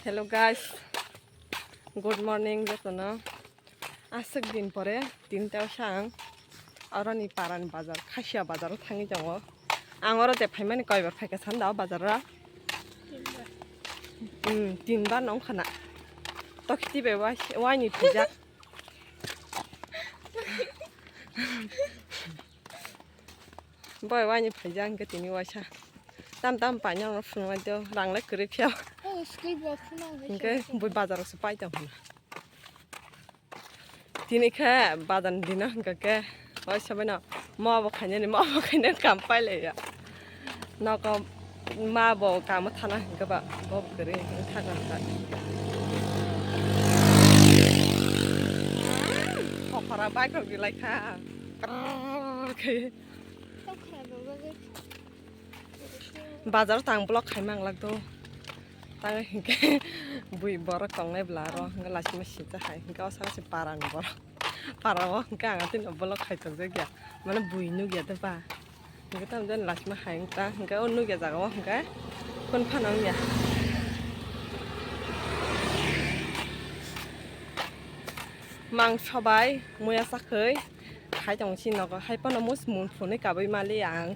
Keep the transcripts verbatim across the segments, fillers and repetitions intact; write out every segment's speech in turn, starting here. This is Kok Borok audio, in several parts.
Hello guys, good morning jotono. Aswk din pore tinta o sang oroni parani bazar, Khasia bazar o thangwi tongo. Ang oro je phaimani koibar phaikha sanda o bazar o. Hmm, tinbar nong khana. Tokhti bai wai-, waini phaijak. Boi waini phaijak hwnkhe tini waisa. Tam tam paina rok phunuknai teo, rang lai kwrwi phiya. Oh, school bag phunuknai. Hwnkhe bui bazar rok se pai tong phano. Tini khe bazar ni dino hwnkhe khe waisa baino mo bo khainani mo bo khainani kam pai laiya. Nogo ma bo kamo thana hwnkhe ba bo kwrwi wngkha kha. Khopora bike rok rilai kha. Krrrr khe. Bazar tang block khai mang lak do. Tang hinkhe bui borok tongnai bla ro hwnkhe lasima sijak hai hwnkhe o saka se para ni borok. Para o hwnkhe ang atwi no block khai tong jak ya. Mane bui nuk ya de ba. Hwnkhe tamo jani lasima hai wng ta, hwnkhe o nukya jaga o hwnkhe phone phano wngya. Mang sobai muya sakhai khai tong si nogo, hai phano mus mun phunui kabui mali ang.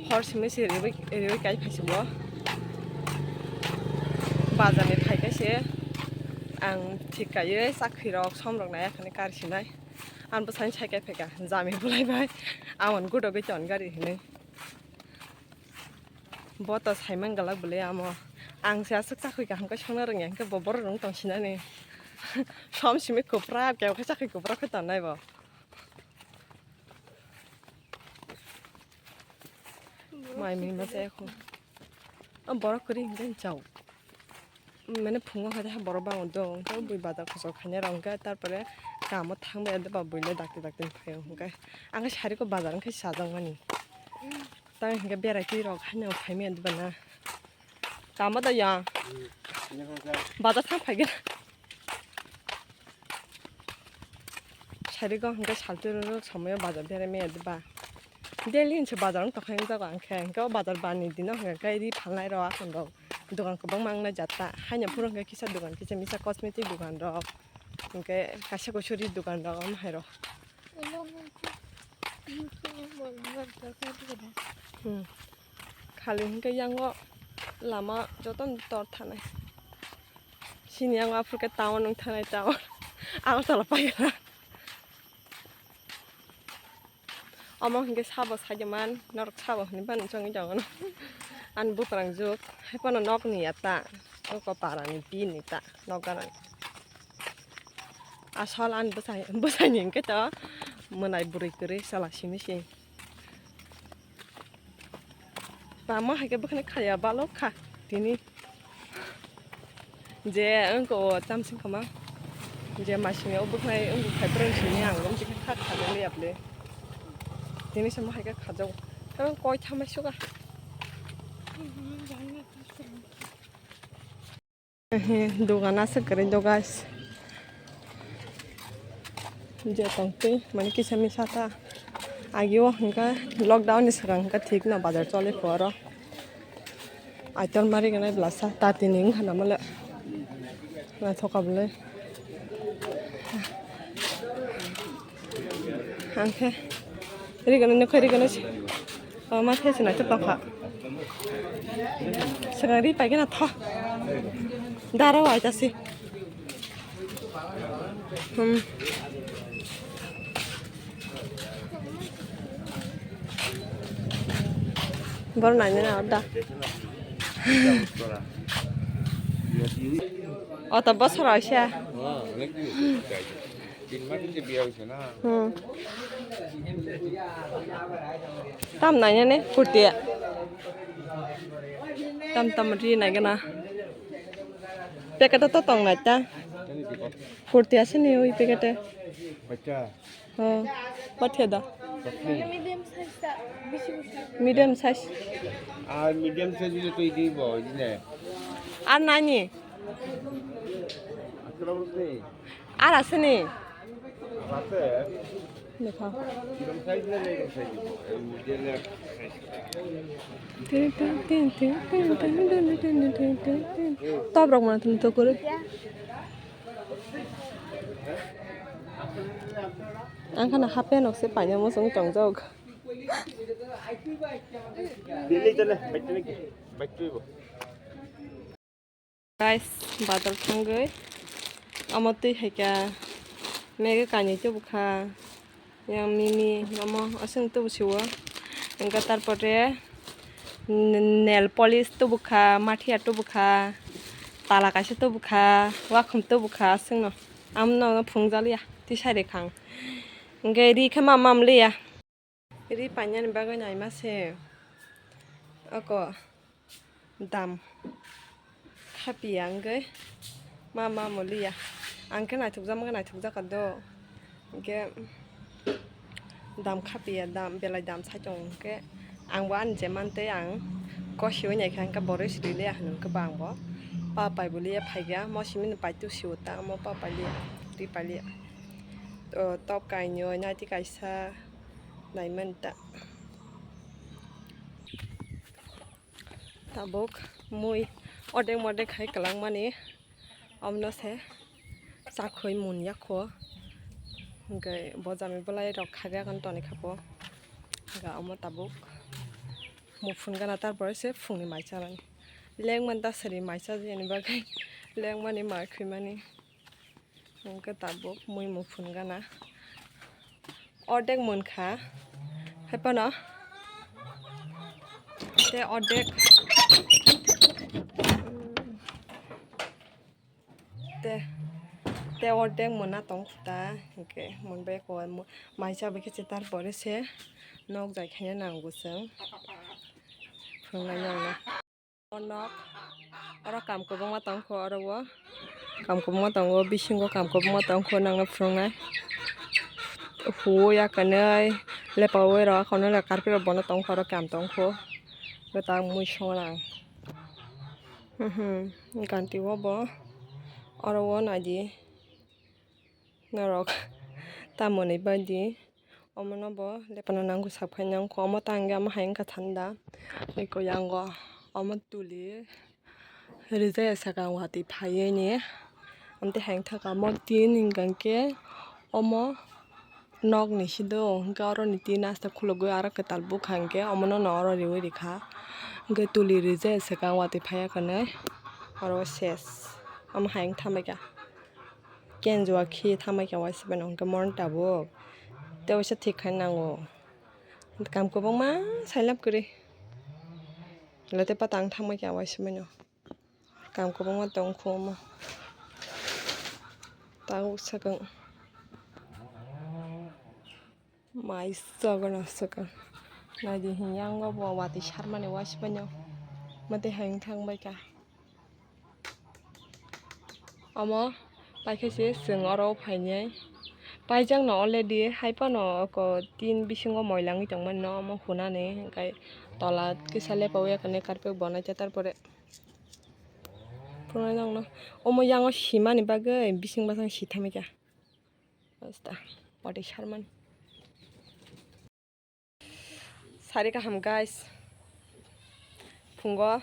Hor simi se riui, riui kai phaisi bo. Bazar ni phai khe se ang thik kaiui sakhi rok som rok nai akhani kar sinai. Ang bwsani sai kai phaikha, jami bulai bai. Ang gudo gwi ton gari hinui. Bo to saimang galak bwle amo. Ang se aswk chakhui kaham khe songna rwngya, hwnkhe bo borok rwng tong sinani. Som simi kwprak, kebo khe chakhui kwprak khe tongnai bo. Mai mui ma chaya kho. O borok kwrwi hwnkhe chao. Mane phungo hai borok bangma dong, hwnkhe bui bazar khosok khainai rok hwnkhe, tarpore kamo thangbai ade ba buino dakti dakti phai o hwnkhe. Ang khe sari ko bazar wngkhe chajakmani. Tamo hwnkhe berai twi rok haino phaimani ade ba na. Kamo da yang. Bazar thang phaikhe. Sari go hwnkhe saltwi rw rw somoyo bazar berai maya de ba. Daily hinse bazar wng tongkha wng jago ang khe. Hwnkhe o bazar bani dino hwnkhe khe ri phalnai rok akhon rok. Dogan kwbangma wngnai jata. Haino phuru hwnkhe kisa dogan kisa misa cosmetic dogan rok. Hwnkhe kaisa kuisuri dogan rok omo hai rok. Hmm. Khali hwnkhe yango lama jotono tor thanai. Sini yango aphuru khe town wng thanai town. Agartala paikha. Omo hwnkhe sabo saida man, norok sabo hwnwi mano chongwi tongo. Ani buprang juk, hai phano nokni ya ta, oko parani bini ta, nok ganani. Asol ani bwsai, bwsaini hwnkhe to mwnai bwrwi kwrwi chwla simi se. Tamo hai khe bwkhani khaya balok kha tini. Je wngkha o tamsing khama. Je masini o bwkhnai wngkha phai borok sini ang lom jikha kha kha le ya ble. Tini samo hai khe khajago. Tamo koi thamai suka. Ehe, dogan aswk kwrwi do guys. Je tongtwi mani kisa misa ta. Agio hwnkha lockdown ni swkang hwnkha thik no bazar choli kho oro. Aitor mari gwnai blasa tati ni wngkha namale. Naithoka bwle. Hangkhe rigana nukha rigana si. O ma thai sinai to tokha. Saka ri paigana tho. Dara wai ta si. Hmm. Bor nanya na da. O to bosor aisa. Hmm. Tam nanya ne kurti. Tam tam ri nai gana. Packet to tong nai ta. Kurti ase ni ui packet. Oh, patheda. Medium size ta, bisi bisi. Medium size. Ar medium size bile tui dibo, ijine. Ar nani? Ar ase ni? Ase. Nukha. Top rok mano tong koro. Ang khana half pant rok se paina muchung tongjak. Guys, bazar thangwi omo twi hai kha, mega kainwi tubukha, yang mimi omo aswk tubu siwo, hwnkhe tarpore n-, nail polish tubukha, mathiya tubukha, tala kaisa tubukha, wakhum tubukha, aswkno amno phunukjaliya twi sari khang, hwnkhe ri khe ma mam liya. Ri painani bagwi naima se oko dam khapiya hwnkhe ma ma muliya. Ang khe naithokjak, ma khe naithokjak do, hwnkhe dam khapiya, dam belai dam sai tongo, hwnkhe ang bo ani je mantwi ang kosiwi naikha, hwnkhe borwi sirilia hwnwi hwnkhe bo ang bo pa pai buliya phaikha, mo simino paitu siwo ta, omo pa pailiya, ri pailiya. O top kainwi naiti kaisa. Naimani ta. Tabuk mui odek modek hai kwlangmani, omno se chakhwi mun yakho. Hwnkhe bo jami bwlai rok khagwi akhon toni kha bo. Hwnkhe omo tabuk muphun gana, tarpore se phungni mai chanani. Lengmani ta sari mai chajani bagwi lengmani mai khwimani. Hwnkhe tabuk mui muphun gana. Ordek munkha. Haiphano. Te ordek. Te, te ordek muna tongkha ta. Hwnkhe munbai kho mu-, mai chabai khe se tarpore se nok jai khaina nango chwng. Phunuknai nangna. O nok, oro kam kwbangma tongkho oro o. Kam kwbangma tongo, bisingo kam kwbangma tongkho nangno phwrwngnai. Huo ya kwnwi, lepaui rok, akhorno le carpet rok bono tongkho, oro kam tongkho. Kwtal mui songla. Mhm, ganti o bo, oro o naidi. Norok tamoni baidi omono bo lepana nango sak phai nangkho, omo tangwi omo hai wngkha thanda. Eko yango omo tuli rijaya sakang watwi phaiwi ni, amtwi hai wngkha omo tin hwnkha khe omo nokni sido hwnkhe oroni tin asta khulugwi aro kwtal bukha hwnkhe omono no oro riwi rikha. Hwnkhe tuli rijaya sakang watwi phaiya kwnwi oro ses omo hai wngtha maikha. Kenjua khe tangbai kha waisa bai no hwnkhe moroni tabuk tei waisa thik khai nango. Kam kwbangma sailab kwrwi. Late pata ang tangbai kha waisa bai no. Kam kwbangma tongkho omo. Tabuk sakang. Mai sogono swkang. Naidi hinyang bo watwi sarmani waisa bai no. Matwi hai wng thang bai kha. Omo paikha se chwng oro phainai. Paijakno already hai phano oko tin bisingo moila wngwi tongmani no omo hunani, hwnkhe tola kisa lepaui ya kwnwi carpet bo naikha, tarpore phunuknai nokno omo yango simani bagwi bising bwsang si thamwi kha. Asta, watwi sarmani. Sari kaham guys, phungo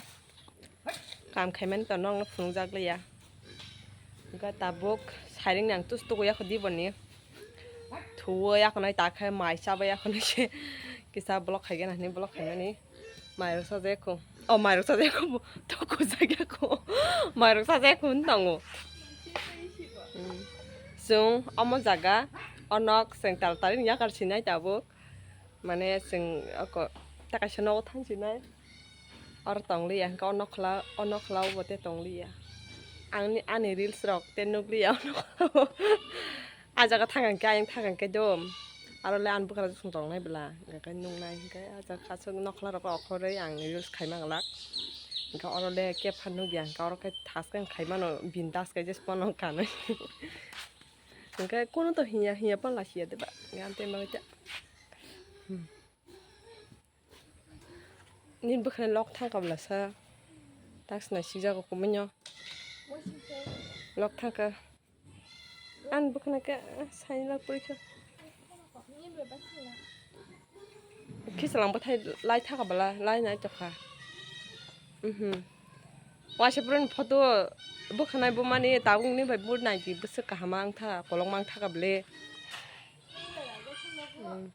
kam khaimani to nokno phunukjak liya. Hwnkhe tabuk siring nang tus tuku yakho diboni. Thuo yakho nai takhe mai chaba yakho nai se kisa block khaigena hinwi block khaimani. Mairok sajak kho. O mairok sajak kho. Toko sajak kho. Mairok sajak kho wng tongo. Hmm. Chwng omo jaga o nok chwng tal tari yakar sinai tabuk. Mane chwng oko ta kaisa nogo thang sinai. Oro tong liya hwnkhe o nokhla, o nokhla o bo tei tong liya. Angni, ani reels rok tei nuk liya o nokhla o. A jaga thang hwnkhe ayang thang hwnkhe do. Aro le ani bwkra jesong tongnai bwla. Hwnkhe nuknai hwnkhe a jaga aswk nokhla rok okhorwi ang reels khaima glak. Hwnkhe oro le kepha nukya hwnkhe oro khe thaskhe ang khaimano bindas khe jesphano kanwi. Hwnkhe kono to hinya hinya pala siya deba. Hwnkhe ang tei bagwi ta. Hmm. Nini bwkhani lok thangkha bwlasa. Taksna sijago kumunyo. Lok thangkha. Ani bwkhani khe saini lok purikha. Khisalang bwthai lai thaka bwla, lai nai tokha. Mhm. Waisa purun photo bwkhanai bumani tabukni bai mood naidi bwswk kaham wngkha, kolokma wngkha bwle. Hmm.